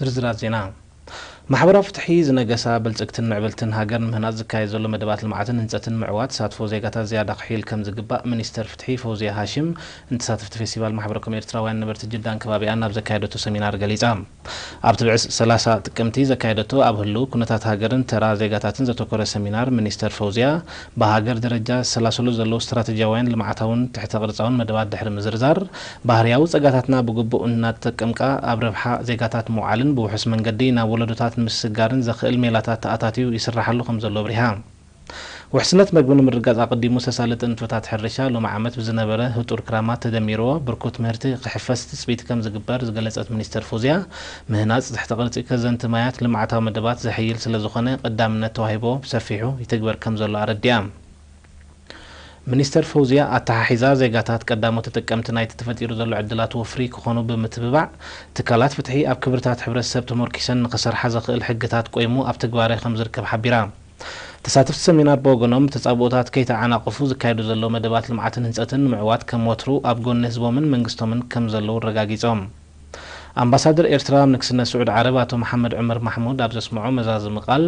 ዝርዝራት ዜና። ማሕበራዊ ፍትሒ ዝነገሳ ብልጽግትን ምዕብልትን ሃገር ንምህናጽ ዝካየድ ዘሎ መደባት ልምዓትን ህንጸትን ምዕዋት ተሳትፎ ዜጋታት ዝያዳ ክሕይል ከም ዝግባእ ሚኒስተር ፍትሒ ፈውዝያ ሃሽም ንተሳተፍቲ ፌስቲቫል ማሕበረ ኮም ኤርትራውያን ነበርቲ ጅዳን ከባቢኣን ኣብ ዘካየደቶ ሰሚናር ገሊጻ። ኣብ ትብዕ ሰላሳ ጥቅምቲ ዘካየደቶ ኣብ ህሉው ኩነታት ሃገርን ተራ ዜጋታትን ዘተኮረ ሰሚናር፣ ሚኒስተር ፈውዝያ ብሃገር ደረጃ ዝሰላሰሉ ዘለዉ ስትራተጂያውያን ልምዓታውን ትሕተ ቅርጻውን መደባት ድሕሪ ምዝርዛር፣ ባህርያዊ ጸጋታትና ብግቡእ እናተጠቀምካ ኣብ ረብሓ ዜጋታት ምውዓልን ብውሑስ መንገዲ ናብ ወለዶታት ንምስግጋርን ዘኽእል ሜላታት ተኣታትዩ ይስራሓሉ ከም ዘሎ ኣብሪሃ። ውሕስነት መግቢ ንምርግጋጽ ኣቐዲሙ ዝተሳለጠ ንጥፈታት ሕርሻ ሎሚ ዓመት ብዝነበረ ህጡር ክራማት ተደሚርዎ ብርኩት ምህርቲ ክሕፈስ ትጽቢት ከም ዝግበር ዝገለጸት ሚኒስተር ፎዝያ፣ ምህናጽ ትሕተ ቅርጺ ከዘንቲ ማያት ልምዓታዊ መደባት ዘሕይል ስለ ዝኾነ ቀዳምነት ተዋሂቦ ብሰፊሑ ይትግበር ከም ዘሎ ኣረዲኣ። ሚኒስተር ፈውዝያ ኣተሓሒዛ፣ ዜጋታት ቀዳሞት ተጠቀምቲ ናይቲ ተፈጢሩ ዘሎ ዕድላት ወፍሪ ክኾኑ ብምትብባዕ፣ ትካላት ፍትሒ ኣብ ክብርታት ሕብረተሰብ ተመርኪሰን ንኽሰርሓ ዘኽእል ሕግታት ቆይሙ ኣብ ትግባረ ከም ዝርከብ ሓቢራ። ተሳተፍቲ ሰሚናር ብወገኖም፣ ተጻብኦታት ከይተዓናቐፉ ዝካየዱ ዘለዉ መደባት ልምዓትን ህንጸትን ንምዕዋት ከም ወትሩ ኣብ ጎኒ ህዝቦምን መንግስቶምን ከም ዘለዉ ኣረጋጊጾም። ኣምባሳደር ኤርትራ ኣብ ንግስነት ስዑድ ዓረብ ኣቶ መሓመድ ዑመር ማሕሙድ ኣብ ዘስምዖ መዛዘሚ ቃል፣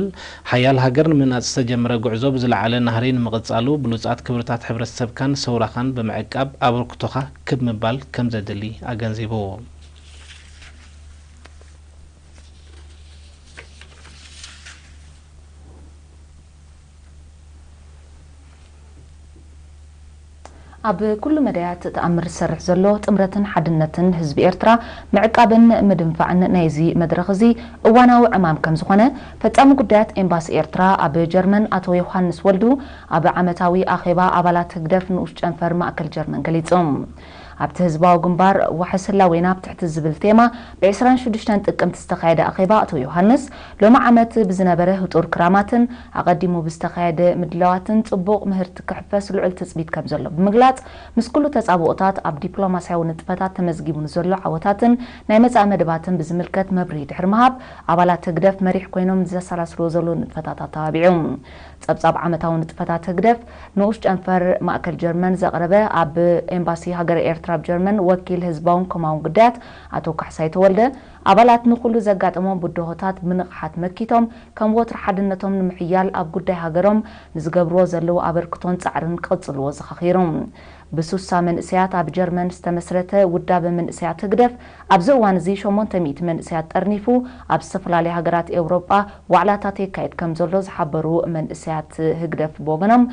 ሓያል ሃገር ንምህናጽ ዝተጀመረ ጉዕዞ ብዝለዓለ ናህሪ ንምቕጻሉ፣ ብሉጻት ክብርታት ሕብረተሰብካን ሰውራኻን ብምዕቃብ ኣበርክቶኻ ክብ ምባል ከም ዘድሊ ኣገንዚቡ። ኣብ ኩሉ መዳያት ተኣምር ዝሰርሕ ዘሎ ጥምረትን ሓድነትን ህዝቢ ኤርትራ ምዕቃብን ምድንፋዕን ናይዚ መድረኽ እዚ እዋናዊ ዕማም ከም ዝኾነ ፈጻሚ ጉዳያት ኤምባሲ ኤርትራ ኣብ ጀርመን ኣቶ ዮሃንስ ወልዱ ኣብ ዓመታዊ ኣኼባ ኣባላት ህግደፍ ንኡስ ጨንፈር ማእከል ጀርመን ገሊጹ። ኣብቲ ህዝባዊ ግንባር ዋሕስ ህላዌና ኣብ ትሕቲ ዝብል ቴማ ብ ዕስራን ሽዱሽተን ጥቅምቲ ዝተኻየደ ኣኼባ ኣቶ ዮሃንስ፣ ሎሚ ዓመት ብዝነበረ ህጡር ክራማትን ኣቐዲሙ ብዝተኻየደ ምድላዋትን ጽቡቕ ምህርቲ ክሕፈስ ልዑል ትጽቢት ከም ዘሎ ብምግላጽ፣ ምስ ኩሉ ተጻብኦታት ኣብ ዲፕሎማስያዊ ንጥፈታት ተመዝጊቡ ንዘሎ ዓወታትን ናይ መጻኢ መደባትን ብዝምልከት መብርሂ ድሕሪ ምሃብ፣ ኣባላት ህግደፍ መሪሕ ኮይኖም ዘሰላስልዎ ዘለዉ ንጥፈታት ኣተባቢዑ። ጸብጻብ ዓመታዊ ንጥፈታት ህግደፍ ንኡስ ጨንፈር ማእከል ጀርመን ዘቕረበ ኣብ ኤምባሲ ሃገረ ኤርትራ ኣብ ጀርመን ወኪል ህዝባውን ኮማውን ጉዳያት ኣቶ ካሕሳይ ተወልደ፣ ኣባላት ንኹሉ ዘጋጠሞም ብድሆታት ብንቕሓት መኪቶም፣ ከም ወትሩ ሓድነቶም ንምሕያል ኣብ ጉዳይ ሃገሮም ንዝገብርዎ ዘለዉ ኣበርክቶን ጻዕርን ክቕጽልዎ ዘኻኺሩ። ብሱሳ መንእሰያት ኣብ ጀርመን ዝተመስረተ ውዳበ መንእሰያት ህግደፍ፣ ኣብዚ እዋን እዚ ሸሞንተ ሚእቲ መንእሰያት ጠርኒፉ፣ ኣብ ዝተፈላለያ ሃገራት ኤውሮጳ ዋዕላታት የካይድ ከም ዘሎ ዝሓበሩ መንእሰያት ህግደፍ ብወገኖም፣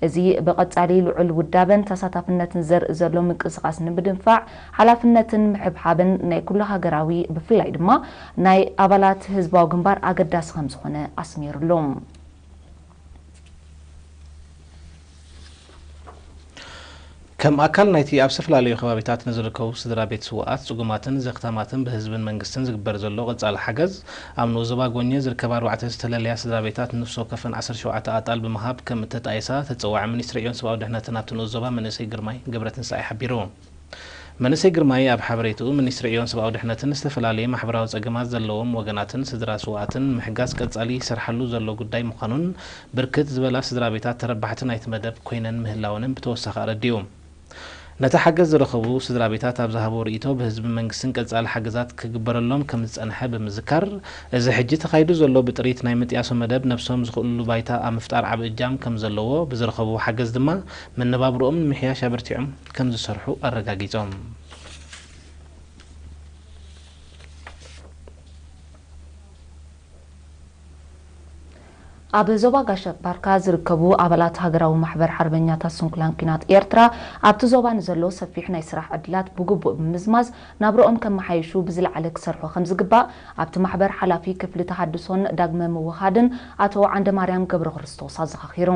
እዚ ብቐጻሊ ልዑል ውዳበን ተሳታፍነትን ዘርኢ ዘሎ ምንቅስቓስ ንምድንፋዕ፣ ሓላፍነትን ምሕብሓብን ናይ ኩሉ ሃገራዊ፣ ብፍላይ ድማ ናይ ኣባላት ህዝባዊ ግንባር ኣገዳሲ ከም ዝኾነ ኣስሚሩሉ። ከም ኣካል ናይቲ ኣብ ዝተፈላለዩ ከባቢታት ንዝርከቡ ስድራ ቤት ስዉኣት፣ ጽጉማትን ዘኽታማትን ብህዝብን መንግስትን ዝግበር ዘሎ ቀጻሊ ሓገዝ፣ ኣብ ንኡስ ዞባ ጎኘ ዝርከባ ኣርባዕተ ዝተለለያ ስድራ ቤታት ንነፍሲ ወከፈን ዓሰርተ ሸውዓተ ኣጣል ብምሃብ ከም እተጣየሳ ተጸዋዒ ሚኒስትሪ ዕዮን ሰብኣዊ ድሕነትን ኣብቲ ንኡስ ዞባ መንእሰይ ግርማይ ገብረትንሳኤ ሓቢሩ። መንእሰይ ግርማይ ኣብ ሓበሬትኡ፣ ሚኒስትሪ ዕዮን ሰብኣዊ ድሕነትን ዝተፈላለዩ ማሕበራዊ ጸገማት ዘለዎም ወገናትን ስድራ ስውኣትን ምሕጋዝ ቀጻሊ ይሰርሓሉ ዘሎ ጉዳይ ምዃኑን፣ ብርክት ዝበላ ስድራ ቤታት ተረባሕቲ ናይቲ መደብ ኮይነን ምህላወንን ብተወሳኺ ኣረዲኡ። ነቲ ሓገዝ ዝረኸቡ ስድራ ቤታት ኣብ ዝሃብዎ ርእይቶ፣ ብህዝብን መንግስትን ቀጻሊ ሓገዛት ክግበረሎም ከም ዝጸንሐ ብምዝካር፣ እዚ ሕጂ ተኻይዱ ዘሎ ብጥሪት ናይ ምጥያሶ መደብ ነብሶም ዝኽእልሉ ባይታ ኣብ ምፍጣር ዓቢ እጃም ከም ዘለዎ፣ ብዝረኸብዎ ሓገዝ ድማ መነባብሮኦም ንምሕያሽ ኣበርቲዖም ከም ዝሰርሑ ኣረጋጊጾም። ኣብ ዞባ ጋሽ ባርካ ዝርከቡ ኣባላት ሃገራዊ ማሕበር ሓርበኛታት ስንኩላን ኲናት ኤርትራ፣ ኣብቲ ዞባ ንዘሎ ሰፊሕ ናይ ስራሕ ዕድላት ብግቡእ ብምምዝማዝ፣ ናብርኦም ከመሓይሹ ብዝለዓለ ክሰርሑ ከም ዝግባእ፣ ኣብቲ ማሕበር ሓላፊ ክፍሊ ተሃድሶን ዳግመ ምውሃድን ኣቶ ዓንደማርያም ገብረክርስቶስ ኣዘኻኺሩ።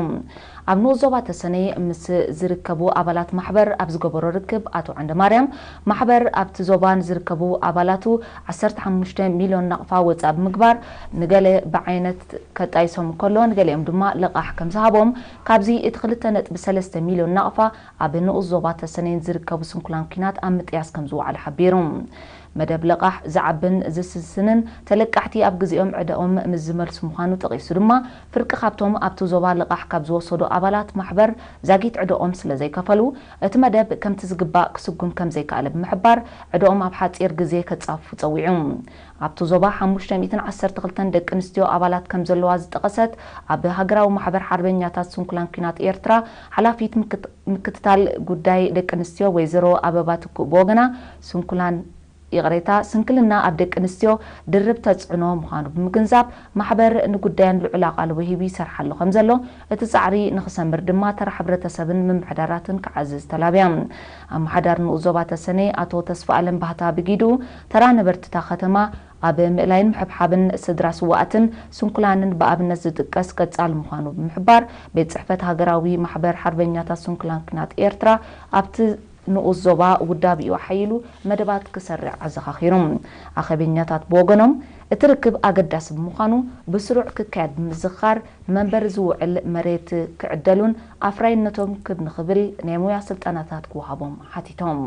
ኣብ ንኡስ ዞባ ተሰነይ ምስ ዝርከቡ ኣባላት ማሕበር ኣብ ዝገበሮ ርክብ፣ ኣቶ ዓንደማርያም፣ ማሕበር ኣብቲ ዞባ ንዝርከቡ ኣባላቱ ዓሰርተ ሓሙሽተ ሚልዮን ናቕፋ ወጻኢ ብምግባር፣ ንገለ ብዓይነት ከጣይሶም እንከሎ፣ ንገሊኦም ድማ ልቓሕ ከም ዝሃቦም፣ ካብዚ እቲ ክልተ ነጥቢ ሰለስተ ሚልዮን ናቕፋ ኣብ ንኡስ ዞባ ተሰነይን ዝርከቡ ስንኩላን ኲናት ኣብ ምጥያስ ከም ዝወዓሉ ሓቢሩ። መደብ ልቓሕ ዝዓብን ዝስስንን ተለቃሕቲ ኣብ ግዜኦም ዕደኦም ምስ ዝመልሱ ምዃኑ ጠቒሱ ድማ፣ ፍርቂ ካብቶም ኣብቲ ዞባ ልቓሕ ካብ ዝወሰዱ ኣባላት ማሕበር ዛጊት ዕደኦም ስለ ዘይከፈሉ፣ እቲ መደብ ከምቲ ዝግባእ ክስጉም ከም ዘይከኣለ ብምሕባር፣ ዕደኦም ኣብ ሓጺር ግዜ ከጻፍፉ ጸዊዑ። ኣብቲ ዞባ ሓሙሽተ ሚእትን ዓሰርተ ክልተን ደቂ ኣንስትዮ ኣባላት ከም ዘለዋ ዝጠቐሰት ኣብ ሃገራዊ ማሕበር ሓርበኛታት ስንኩላን ኲናት ኤርትራ ሓላፊት ምክት-፣ ምክትታል ጉዳይ ደቂ ኣንስትዮ ወይዘሮ ኣበባ ትኩእ ብወገና፣ ስንኩላን፣ ይቕሬታ፣ ስንክልና ኣብ ደቂ ኣንስትዮ ድርብ ተጽዕኖ ምዃኑ ብምግንዛብ፣ ማሕበር ንጉዳየን ልዑል ኣቓልቦ ሂቡ ይሰርሓሉ ከም ዘሎ፣ እቲ ጻዕሪ ንኽሰምር ድማ ተራ ሕብረተሰብን ምምሕዳራትን ክዓዝዝ ተላብያ። ኣመሓዳሪ ንኡስ ዞባ ተሰነይ ኣቶ ተስፋኣለም ባህታ ብጊዱ፣ ተራ ነበርትታ ከተማ ኣብ ምእላይን ምሕብሓብን ስድራ ስዋኣትን ስንኩላንን ብኣብነት ዝጥቀስ ቀጻሊ ምዃኑ ብምሕባር፣ ቤት ጽሕፈት ሃገራዊ ማሕበር ሓርበኛታት ስንኩላን ኲናት ኤርትራ ኣብቲ ንኡስ ዞባ ውዳቤኡ ኣሓይሉ መደባት ክሰርዕ ኣዘኻኺሩ። ኣኼበኛታት ብወገኖም፣ እቲ ርክብ ኣገዳሲ ብምዃኑ ብስሩዕ ክካየድ ብምዝኻር፣ መንበሪ ዝውዕል መሬት ክዕደሉን ኣፍራይነቶም ክብ ንኽብል ናይ ሞያ ስልጠናታት ክወሃቦም ሓቲቶም።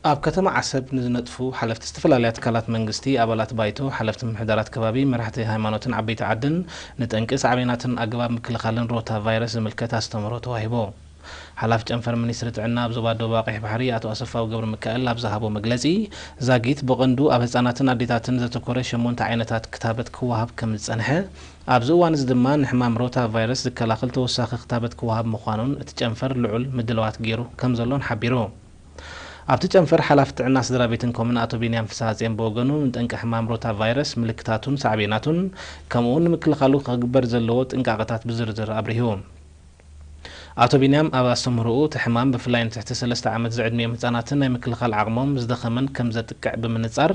ኣብ ከተማ ዓሰብ ንዝነጥፉ ሓለፍቲ ዝተፈላለያ ትካላት መንግስቲ፣ ኣባላት ባይቶ፣ ሓለፍቲ ምምሕዳራት ከባቢ፣ መራሕቲ ሃይማኖትን ዓበይቲ ዓድን ንጠንቂ ሳዕቤናትን ኣገባብ ምክልኻልን ሮታ ቫይረስ ዝምልከት ኣስተምህሮ ተዋሂቡ። ሓላፊ ጨንፈር ሚኒስትሪ ጥዕና ኣብ ዞባ ደቡባዊ ቀይሕ ባሕሪ ኣቶ ኣሰፋው ገብረ ሚካኤል ኣብ ዝሃቦ መግለጺ፣ ዛጊት ብቐንዱ ኣብ ህጻናትን ኣዴታትን ዘተኮረ ሸሞንተ ዓይነታት ክታበት ክወሃብ ከም ዝጸንሐ፣ ኣብዚ እዋን እዚ ድማ ንሕማም ሮታ ቫይረስ ዝከላኸል ተወሳኺ ክታበት ክወሃብ ምዃኑን እቲ ጨንፈር ልዑል ምድላዋት ገይሩ ከም ዘሎን ሓቢሩ። ኣብቲ ጨንፈር ሓላፊ ጥዕና ስድራ ቤትን ኮምን ኣቶ ቢንያም ፍስሃጽዮን ብወገኑ፣ ንጠንቂ ሕማም ሮታ ቫይረስ፣ ምልክታቱን ሳዕቤናቱን፣ ከምኡውን ንምክልኻሉ ክግበር ዘለዎ ጥንቃቐታት ብዝርዝር ኣብሪሁ። ኣቶ ቢንያም ኣብ ኣስተምህሮኡ፣ እቲ ሕማም ብፍላይ ንትሕቲ ሰለስተ ዓመት ዝዕድሚኦም ህጻናትን ናይ ምክልኻል ዓቕሞም ዝደኸመን ከም ዘጥቅዕ ብምንጻር፣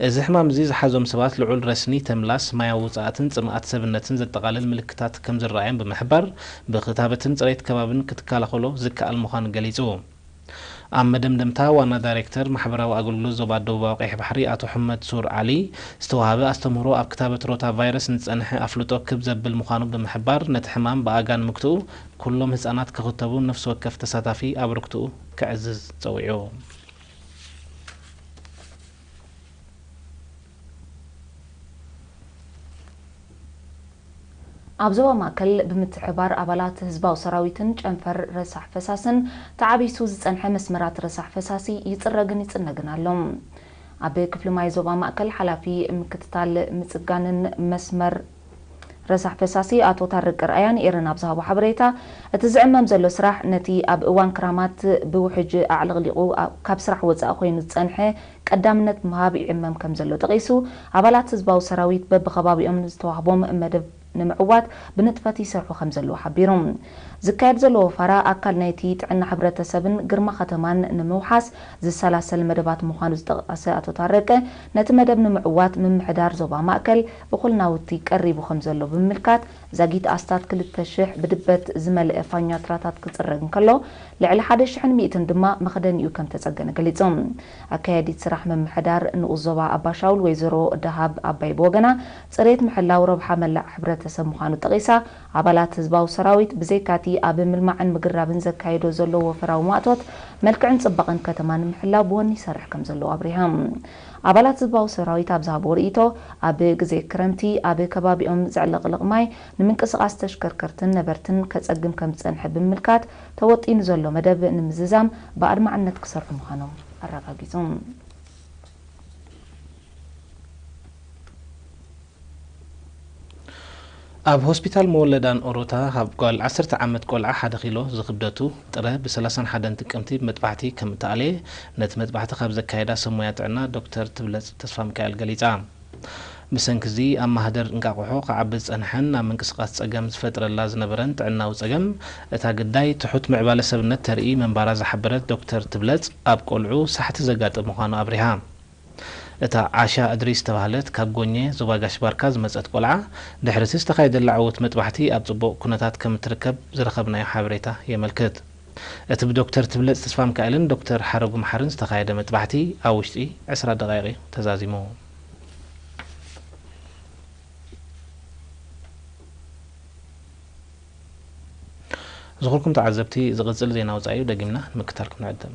እዚ ሕማም እዚ ዝሓዞም ሰባት ልዑል ረስኒ፣ ተምላስ፣ ማያዊ ውጽኣትን ጽምኣት ሰብነትን ዘጠቓልል ምልክታት ከም ዝረኣዮም ብምሕባር፣ ብክታበትን ጽሬት ከባብን ክትከላኸሎ ዝከኣል ምዃኑ ገሊጹ። ኣብ መደምደምታ፣ ዋና ዳይሬክተር ማሕበራዊ ኣገልግሎት ዞባ ደቡባዊ ቀይሕ ባሕሪ ኣቶ ሕመድ ሱር ዓሊ፣ ዝተዋህበ ኣስተምህሮ ኣብ ክታበት ሮታ ቫይረስ ንዝጸንሐ ኣፍልጦ ክብ ዘብል ምዃኑ ብምሕባር፣ ነቲ ሕማም ብኣጋ ንምክትኡ ኩሎም ህጻናት ክኽተቡ ነፍሲ ወከፍ ተሳታፊ ኣበርክትኡ ከዕዝዝ ጸዊዑ። ኣብ ዞባ ማእከል ብምትሕብባር ኣባላት ህዝባዊ ሰራዊትን ጨንፈር ረሳሕ ፈሳስን ተዓቢሱ ዝጸንሐ መስመራት ረሳሕ ፈሳሲ ይጽረግን ይጽነግን ኣሎ። ኣብ ክፍሊ ማይ ዞባ ማእከል ሓላፊ ምክትታል ምጽጋንን መስመር ረሳሕ ፈሳሲ ኣቶ ታረቅ ርኣያ ንኤረና ኣብ ዝሃቦ ሓበሬታ፣ እቲ ዝዕመም ዘሎ ስራሕ ነቲ ኣብ እዋን ክራማት ብውሕጅ ኣዕለቕሊቑ ካብ ስራሕ ወጻኢ ኮይኑ ዝጸንሐ ቀዳምነት ምሃብ ይዕመም ከም ዘሎ ጠቒሱ፣ ኣባላት ህዝባዊ ሰራዊት በብኸባቢኦም ዝተዋህቦም መደብ ንምዕዋት ብንጥፈት ይሰርሑ ከም ዘለዉ ሓቢሩ። ዝካየድ ዘሎ ወፈራ ኣካል ናይቲ ጥዕና ሕብረተሰብን ግርማ ከተማን ንምውሓስ ዝሰላሰል መደባት ምዃኑ ዝጠቐሰ ኣቶ ታረቀ፣ ነቲ መደብ ንምዕዋት ምምሕዳር ዞባ ማእከል እኹል ናውቲ ቀሪቡ ከም ዘሎ ብምምልካት፣ ዛጊት ኣስታት ክልተ ሽሕ ብድበት ዝመልአ ፋኛትራታት ክጽረግ እንከሎ፣ ልዕሊ ሓደ ሽሕን ሚእትን ድማ መኽደኒኡ ከም ተጸገነ ገሊጹ። ኣካያዲት ስራሕ ምምሕዳር ንኡስ ዞባ ኣባሻውል ወይዘሮ ደሃብ ኣባይ ብወገና፣ ጽሬት ምሕላው ረብሓ መላእ ሕብረተሰብ ምዃኑ ጠቒሳ፣ ኣባላት ህዝባዊ ሰራዊት ብዘይካቲ ኣብ ምልማዕን ምግራብን ዘካየዶ ዘሎ ወፈራዊ ማእቶት፣ መልክዕን ጽባቐን ከተማ ንምሕላው ብወኒ ይሰርሕ ከም ዘለዉ ኣብሪሃ። ኣባላት ህዝባዊ ሰራዊት ኣብ ዝሃብዎ ርእይቶ፣ ኣብ ግዜ ክረምቲ ኣብ ከባቢኦም ዘዕለቕልቕ ማይ ንምንቅስቓስ ተሽከርከርትን ነበርትን ከጸግም ከም ዝጸንሐ ብምምልካት፣ ተወጢኑ ዘሎ መደብ ንምዝዛም ብኣድማዕነት ክሰርሑ ምዃኖም ኣረጋጊጾም። ኣብ ሆስፒታል መወለዳን ኦሮታ፣ ካብ ጓል ዓሰርተ ዓመት ቆልዓ ሓደ ኪሎ ዝኽብደቱ ጥረ ብ ሰላሳን ሓደን ጥቅምቲ ብመጥባሕቲ ከም እተኣልየ፣ ነቲ መጥባሕቲ ካብ ዘካየዳ ሰብ ሞያ ጥዕና ዶክተር ትብለጽ ተስፋሚካኤል ገሊጻ። ብሰንኪ እዚ ኣብ ማህደር እንቃቑሖ ክዓቢ ዝጸንሐን ኣብ ምንቅስቓስ ጸገም ዝፈጥረላ ዝነበረን ጥዕናዊ ጸገም፣ እታ ግዳይ ትሑት ምዕባለ ሰብነት ተርኢ ምንባራ ዝሓበረት ዶክተር ትብለጽ፣ ኣብ ቆልዑ ሳሕቲ ዘጋጥም ምዃኑ ኣብሪሃ። እታ ዓሻ እድሪስ ዝተባህለት ካብ ጎኘ ዞባ ጋሽ ባርካ ዝመጸት ቆልዓ፣ ድሕሪ እቲ ዝተኻየደላ ዕዉት መጥባሕቲ ኣብ ጽቡቕ ኩነታት ከም እትርከብ ዝረኸብናዮ ሓበሬታ የመልክት። እቲ ብዶክተር ትብለጽ ተስፋሚካኤልን ዶክተር ሓረጉ መሓርን ዝተኻየደ መጥባሕቲ ኣብ ውሽጢ ዕስራ ደቓይቕ እዩ ተዛዚሙ። ዝኹርኩም ተዓዘብቲ፣ ዝቕጽል ዜና ወጻኢ እዩ፣ ደጊምና ንምክታልኩም ንዕድም።